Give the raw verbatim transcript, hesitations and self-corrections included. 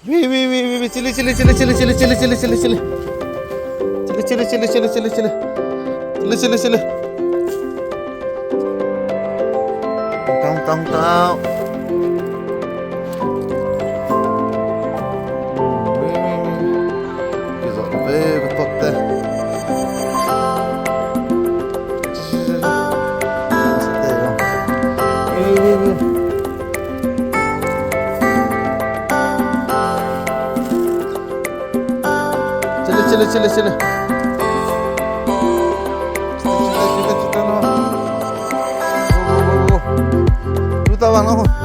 Wi, wi, wi, wi, wi, chili, chili, chili, chili, chili, chili, chili, chili, chili. Chili, chili, chili, chili, chili, chili. Chili, chili, chili. Tang, tang, tang. Wi, wi, wi. Kizo ve, ve, tot te. Wi, wi, wi. Chili, chili, chili, chili. Chili, chili, chili, chili, no. Go, go, go, go. Luta vang, no.